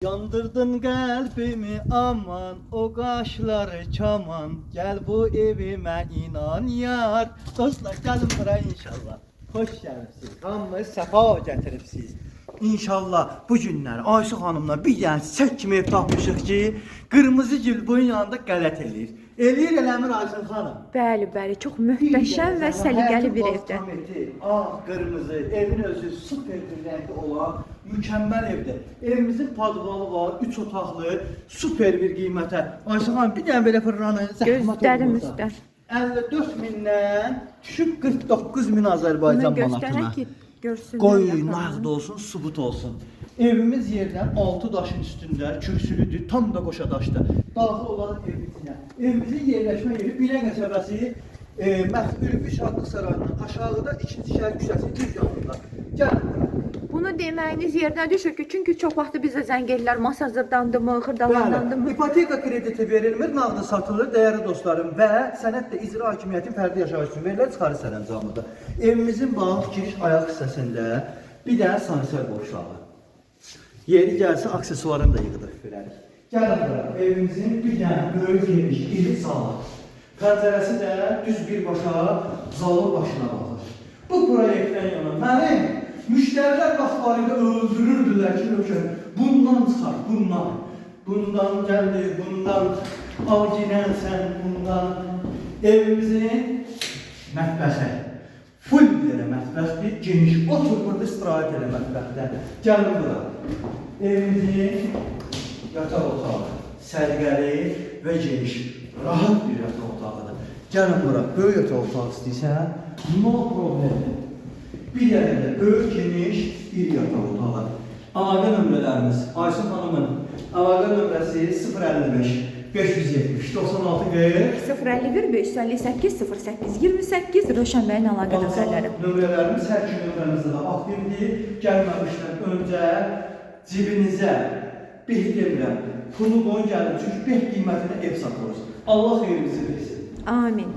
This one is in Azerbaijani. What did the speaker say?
Yandırdın qəlbimi aman, o qaşları çaman. Gəl bu evimə inan yar. Dostlar, gəlin bura inşallah. Xoş gəlibsiz. Hamınız səfa gətiribsiz. İnşallah bu günlər Ayşə xanımla bir dənə çiçək kimi ev tapmışıq ki, qırmızı gül bunun yanında qələt eləyir. Eləyir eləmir Ayşə xanım. Bəli, bəli, çox möhtəşəm və səliqəli bir evdir. evdir. Ağ, qırmızı, evin özü super bir rəngli olan mükəmməl evdir. Evimizin padvalı var, 3 otaqlı, super bir qiymətə. Ayşə xanım, bir dənə belə fırlanın, zəhmət Gözlərim olmasa. üstə. 54 mindən düşüb 49 min Azərbaycan Bunu manatına. göstərək ki, görsünlər. Qoy yaxından. nağd olsun, sübut olsun. Evimiz yerdən 6 daşın üstündə, kürsülüdür, tam da qoşa daşdır. Daxil olaraq evin içinə. Evimizin yerləşmə yeri Bilən qəsəbəsi, Ülvi Şadlıq Sarayından aşağıda 2-ci şəhər küçəsinin düz yanında. Gəlin bura. Bunu deməyiniz yerinə düşür ki, çünki çox vaxtı bizə zəng edirlər, Masazırdandı mı, Xırdalandandı Bəli, mı? ipoteka krediti verilmir, nağdı satılır, dəyərli dostlarım və sənəd də icra hakimiyyətin fərdi yaşayış üçün verilir, çıxarış sərəncamıdır. Evimizin bax giriş ayaq hissəsində bir dənə sanitar qovşağı. Yeri gəlsə aksesuarını da yığdırıb verərik. Gəlin bura, evimizin bir dənə böyük geniş, iri zalı. Pəncərəsi də düz birbaşa zalın başına baxır. Bu proyektdən yana mənim müştərilər vaxtlarında öldürürdülər ki, Rövşən, bundan çıxar, bundan. Bundan gəldi, bundan al ginən sən bundan. Evimizin mətbəxi. Full bir dənə mətbəxdir, geniş. Otur burada istirahət elə mətbəxdə. Gəlin bura. Evimizin yataq otağı səliqəli və geniş, rahat bir yataq otağıdır. Gəlin bura, böyük yataq otağı istəyirsən, no problem. Bir yerində böyük, geniş bir yataq otağı. Əlaqə nömrələrimiz Aysun xanımın əlaqə nömrəsi 055 570 96 40. 051 558 08 28 Rövşən bəyin əlaqə nömrələri. Nömrələrimiz hər iki nömrəmizdə də aktivdir. Gəlməmişdən öncə cibinizə beh demirəm, pulu qoyun gəlin. Çünki beh qiymətinə ev satırıq. Allah xeyrimizi versin. Amin.